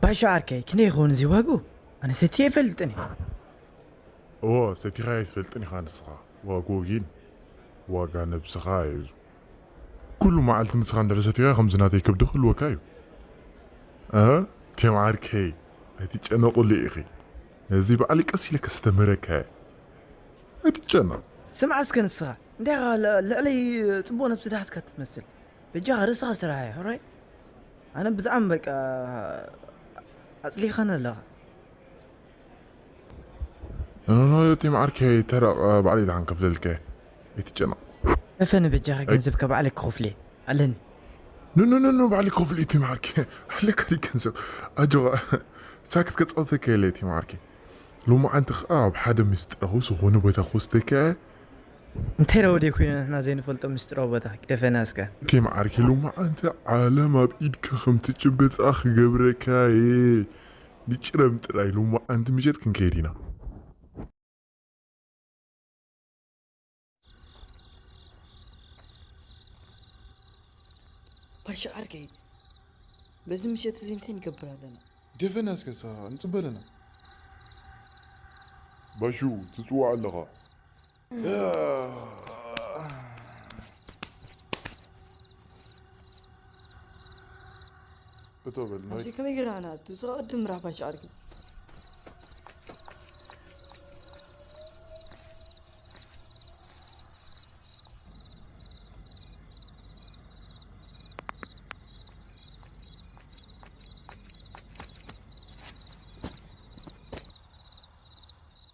ኣሻ ዓርከይ፣ ክንደይ ይኸውን እዚ ዋግኡ? ኣነ ሰትየ ኣይፈልጥን እየ። እዎ፣ ሰቲኻ ኣይትፈልጥን ኢኻ ንስኻ። ዋግኡ ግን ዋጋ ነብስኻ እዩ። ኩሉ መዓልቲ ንስኻ እንድሕር ሰቲኻ ከምዚ ናተይ ከብዲ ክህልወካ እዩ። እ? ቴም ዓርከይ፣ ኣይትጨነቑሉ ኢኺ። ነዚ ባዕሊ ቀስ ኢለ ከስተምህረካ እየ። ኣይትጨነቕ። ስምዓ እስከ ንስኻ፣ እንታይ ኢኻ ል-፣ ልዕለይ ጽቡቕ ነብሲ ዝሓዝካ ትመስል? በጃኻ ርእስኻ ስራሕ እየ፣ ሕራይ? ኣነ ብጣዕሚ በቃ ኣጽሊኻኒ ኣለኻ። ኖ፣ ኖ፣ ኖ፣ ቴም ዓርከይ፣ ተራ፣ እ፣ ባዕለይ ደሓን ከፍለልካ እየ። ኣይትጨነቕ። ደፈኒ በጃኻ፣ ኣይ- ገንዘብካ ባዕለይ ክኸፍል እየ። ኣለኒ። ኖ፣ ኖ፣ ኖ፣ ኖ፣ ባዕለይ ክኸፍል እየ፣ ቴም ዓርከይ። ኣለካ ድዩ ገንዘብ? ኣጆኻ። ሳክት ከጻውተካ የለ፣ ቴም ዓርከይ። ሎማዓንቲ ኸኣ ኣብ ሓደ ምስጢራዊ ዝኾነ ቦታ ክወስደካ እየ። እንታይ ረወደ ኮይና ንሕና ዘይንፈልጦ ምስጢራዊ ቦታ? ግደፈና እስከ። ቴም ዓርከይ፣ ሎማዓንቲ ዓለም ኣብ ኢድካ ከም ትጭብጣ ክገብረካ እየ። ንጭረም ጥራይ፣ ሎማዓንቲ ምሸት ክንከይድ ኢና። ባሻ ዓርከይ፣ በዚ ምሸት እዚ እንታይ ንገብር ኣለና? ደፈና እስከ ንስኻ ንጽበ ኣለና። ባሹ፣ ትጽዋዕ ኣለኻ። እቶ በል፣ ናይ ኣብዚ ከመይ ጌርና ንኣቱ? ዝቐድም ራባሽ ዓርኪ።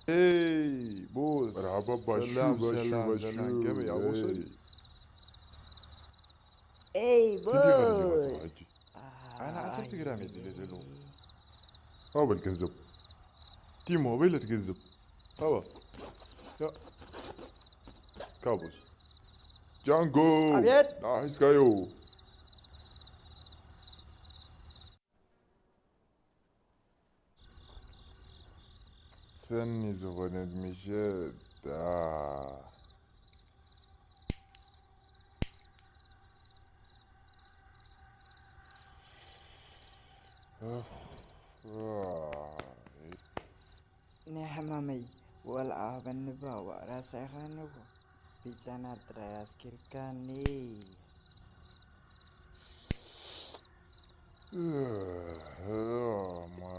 ኤይ፣ ቦስ። መርሓባ፣ ባሹ፣ ሰላም፣ ባሹ፣ ሰላም፣ ባሹ። ሰላም። ከመይ፣ ኣቦስ? ኤይ። ኤይ፣ ክንደይ ኸ ደሊኻ ቦስ። ሕጂ? ኣነ ዓሰርተ ግራም እየ ድልየ ዘለኹ። ሃባ በል ገንዘብ። ቲሞ፣ ኣበይ ኣለት ገንዘብ? ሃባ። ያ። ካቦስ። ጃንጎ። ኣቤት። ንዓ ሒዝካዮ። ሰኒ ዝኾነት ምሸት፣ ኣ። ኡፍ፣ ዋይ። ናይ ሕማመይ ወልዓ ሃበኒ እባ፣ ዋእ ራሳይኻ ንጎ። ቢጫና ጥራይ ኣስኪርካኒ። ማይ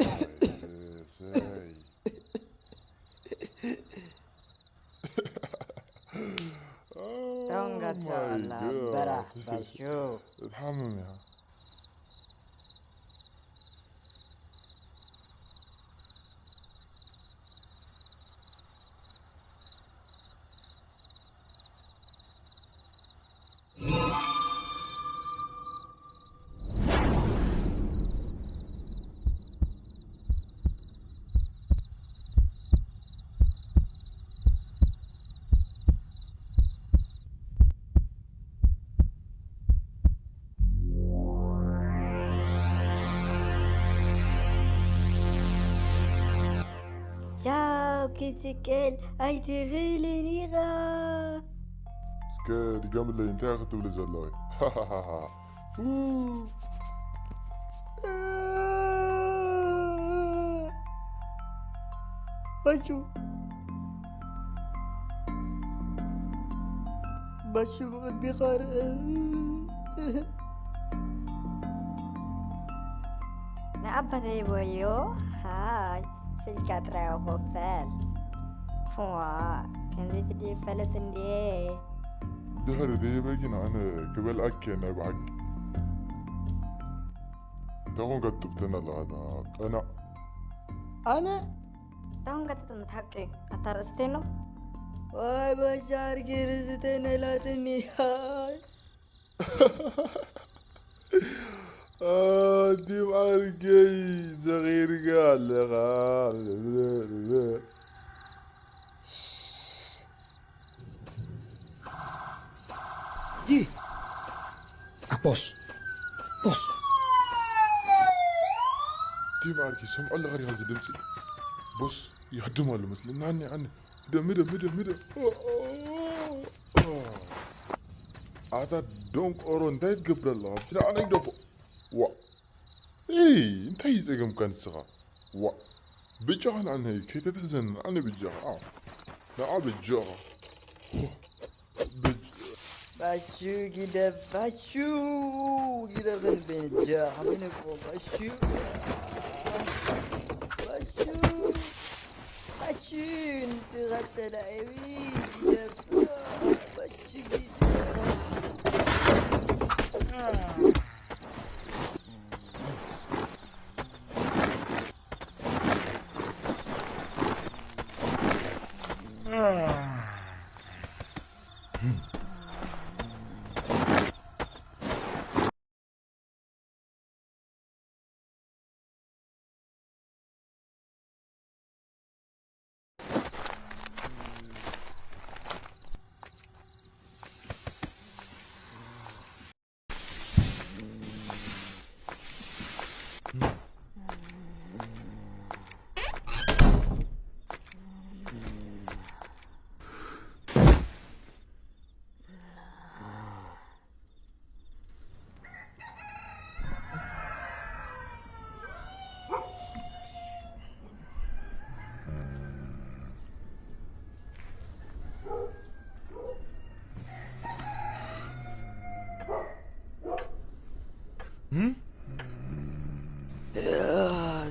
ርእሰይ። ቶንጋ Oh my ትሰብላ God. በራሕ ባሹ። ትሓምም እያ። ቻው ክትቅል ኣይትኽእልን ኢኻ። እስከ ድገምለይ፣ እንታይ ክትብሊ ዘለኺ? ባሹ። ባሹ ብቕድሚኻ ርአ። ንኣባተይ በዮ፣ ሃይ፣ ስልካ ጥራይ ክፈል። ዋ፣ ከምዚ ትድዩ ፈለጥ እንዴ? ድሕሪ ደይበ ግን ኣነ ክበልዓኪ እየ ናይ ብሓቂ። እንታይ ኮንካ ትጥብተና ኣለኻ? ኣታ ቀናእ። ኣነ? እንታይ ኮንካ ትጥምት ሓቂ? ኣታ ርእስተይ ኖ? ዋይ በሻ ኣርጊ ርእስተይ ነላትኒ። ሃይ። ኣንቲም ኣርገይ ዘኺርካ ኣለኻ። ይህ ቦስ፣ ቦስ። ቲም ኣርኪ፣ ሰምዖ ኣለኻ ዲኻ እዚ ድምፂ? ቦስ ይሃድም ኣሎ መስለኒ። ናኒ፣ ኣነ፣ ህደም፣ ህደም፣ ህደም፣ ህደም። ኣታ ደንቆሮ፣ እንታይ ትገብር ኣለኻ? ብትንዓና ይግደፎ። ዋ። እይ፣ እንታይ እዩ ጸገምካ ንስኻ? ዋ፣ በጃኻ ንዓናይ ከይተትሕዘኒ፣ ኣነ በጃኻ፣ ኣዎ፣ ንዓ በጃኻ። ሆ፣ በጃ-፣ ባሹ ጊደ፣ ባሹ ጊደ፣ በን በጃኻ፣ በን እኮ፣ ባሹ፣ ባሹ፣ ባሹ፣ ንስኻ ጸላኢ ጊደ፣ ባሹ ጊደ።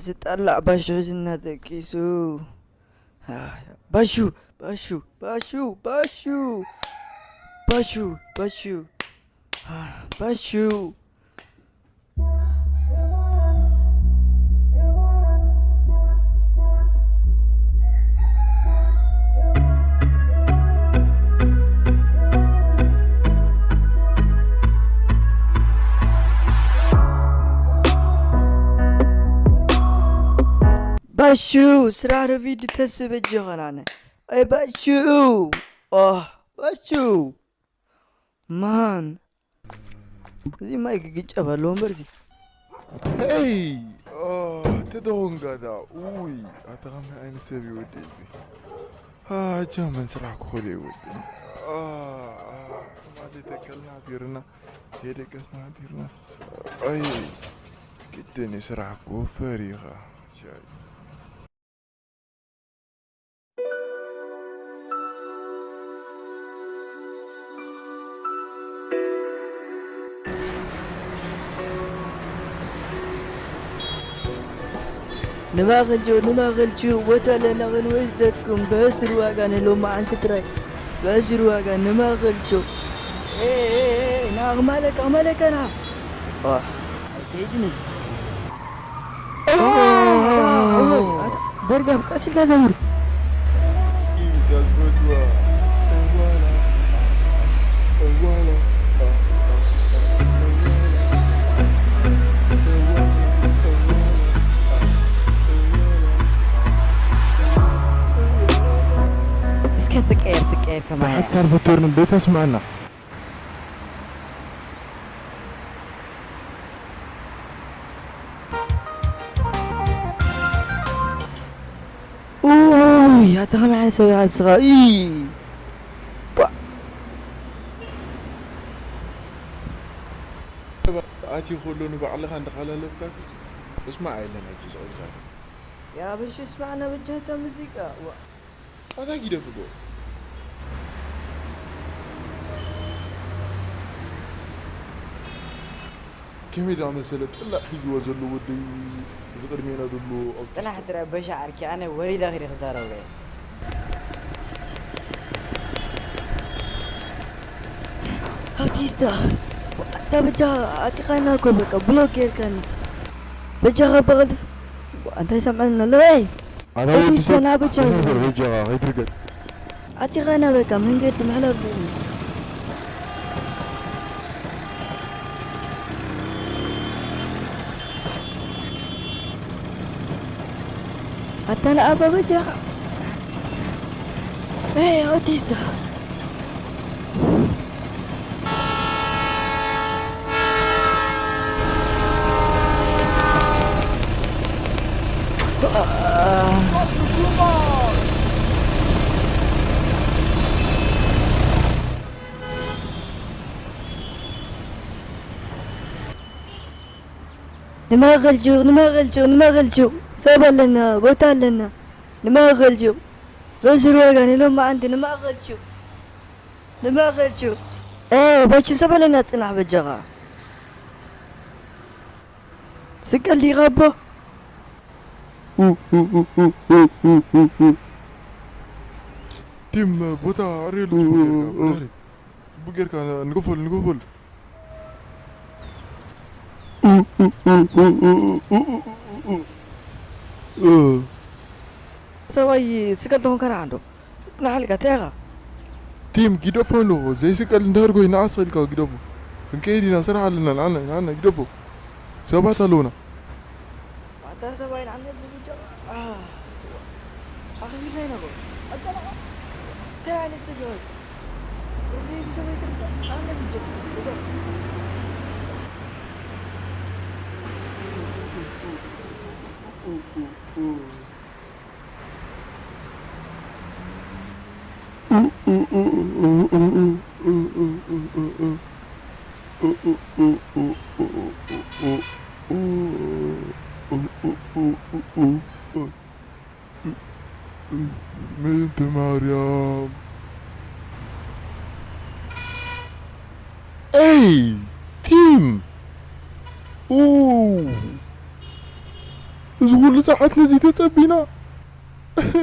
ዝጠላዕ ባሹ ዝና ደቂሱ። ባሹ፣ ባሹ፣ ባሹ፣ ባሹ፣ ባሹ፣ ባሹ፣ ባሹ። ባሹ፣ ስራሕ ረፊድ ተስበ ጀኸናነ። ኣይ ባሹ፣ ኦ፣ ባሹ። ማን? እዚ ማይ ክግጨብ ኣለዎ እምበር እዚ። ሄይ! ኦ፣ ተደወንጋዳ። ኡይ፣ ኣታ ከመይ ዓይነት ሰብ እዩ ወዲ እዚ? ኣጃ መን ስራሕ ክኸዶ እዩ ወዲ? ኣ፣ ኣ፣ ትማሊ ተከልና ዲርና፣ ተደቀስና ዲርናስ። ኣይ፣ ግድን እዩ ስራሕ ክወፈር እዩ ኸዓ። ሻይ። ንማእኸል ጆ፣ ንማእኸል ጆ፣ ቦታ ኣለና ክንወስደኩም ብሕሱር ዋጋ ንሎማዓንቲ ጥራይ። ብሕሱር ዋጋ ንማእኸል ጆ። ኤ፣ ኤ፣ ኤ፣ ና፣ ክማለካ፣ ክማለካ፣ ና። ዋ፣ ኣይከይድን እዚ። ኦ፣ ደርጋፍ ቀስ ኢልካ ዘውር። እስከ ትቀየር፣ ትቀየር ከማያ። ሓሳር ፈቶርኒ ቤት ኣስማዕና። ኡይ፣ ኣታ ከመይ ዓይነት ሰብ ኢኻ ንስኻ? እይ። ባ-፣ ኣትዩ ከሎ ንባዕልኻ እንዳሓላለፍካሲ፣ እስማዕ የለን ሕጂ ስቕ ኢልካ። ያ በሽ እስማዕና በጃ እታ ሙዚቃ። ዋ። ኣታ ጊደፍጎ። ከመይ ዝኣመሰለ ጥላዕ ሒዝዎ ዘሎ ወደይ እዚ ቅድሜና ዘሎ ኣብ ጥራሕ ጥራሕ በሻ ዓርኪ ኣነ ወሪዳ ኺደ ክዛረብ እየ። ኣውቲስታ፣ ኣታ በጃ ኣጢኻና እኮ በቃ ብሎክ ጌርካኒ። በጃኻ በቐልጥፍ፣ እንታይ ሰምዐልና ኣሎ? ኤይ! ኣታ ኣውቲስታ ወዲ ሰብ ና በጃ። በጃኻ ከይትርገጥ። ኣቲኻና በቃ መንገዲ ምሕላፍ ዘይብሉ። ኣታ ንኣባ በጃኻ። ኤይ፣ ኣውቲስታ። ንማእኸል ሹቕ፣ ንማእኸል ሹቕ፣ ንማእኸል ሹቕ። ሰብ ኣለና፣ ቦታ ኣለና። ንማእኸል ሹቕ። በሽር ዋጋ ንሎማዓንቲ ንማእኸል ሹቕ። ንማእኸል ሹቕ። ኤ፣ በሽር ሰብ ኣለና፣ ጽናሕ በጃኻ። ስቀል ዲኻ ኣቦ? ቲም፣ ቦታ ኣርእየሉ ጽቡቕ ጌርካ፣ ብድሕሪት። ጽቡቕ ጌርካ ንገፈሉ፣ ንገፈሉ። ሰብኣይ ስቀል ተኾንካ ንዓ እንዶ። ጽናሕልካ፣ እንታይ ኢኻ? ቲም፣ ግደፎ ኣለኹ። ዘይስቀል እንድሕር ኮይኑ ንዓ ስቕ ኢልካ ግደፎ። ክንከይድ ኢና፣ ስራሕ ኣለና፣ ንዓና፣ ንዓና፣ ግደፎ። ሰባት ኣለዉና። ኣታ ሰብኣይ ንዓና ብብጫ፣ ኣ፣ ኣኽቢርና ኢና እኮ። ኣታ ንዓ፣ እንታይ ዓይነት ሰብ ኢኻ? ወዲ ብሰበይቲ ርዳ፣ ንዓና ብብጫ። እዛ ምእንቲ ማርያም። ኤይ፣ ቲም! ኡ፣ እዚ ኩሉ ጸዓት ነዚ ተጸቢና?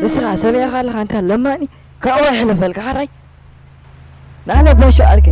ንስኻ ሰብያ ካለኻ እንታ ለማኒ ካብኡ ኣይሕለፈልካ ሓራይ። ንኣነ ባሾ ኣልከ።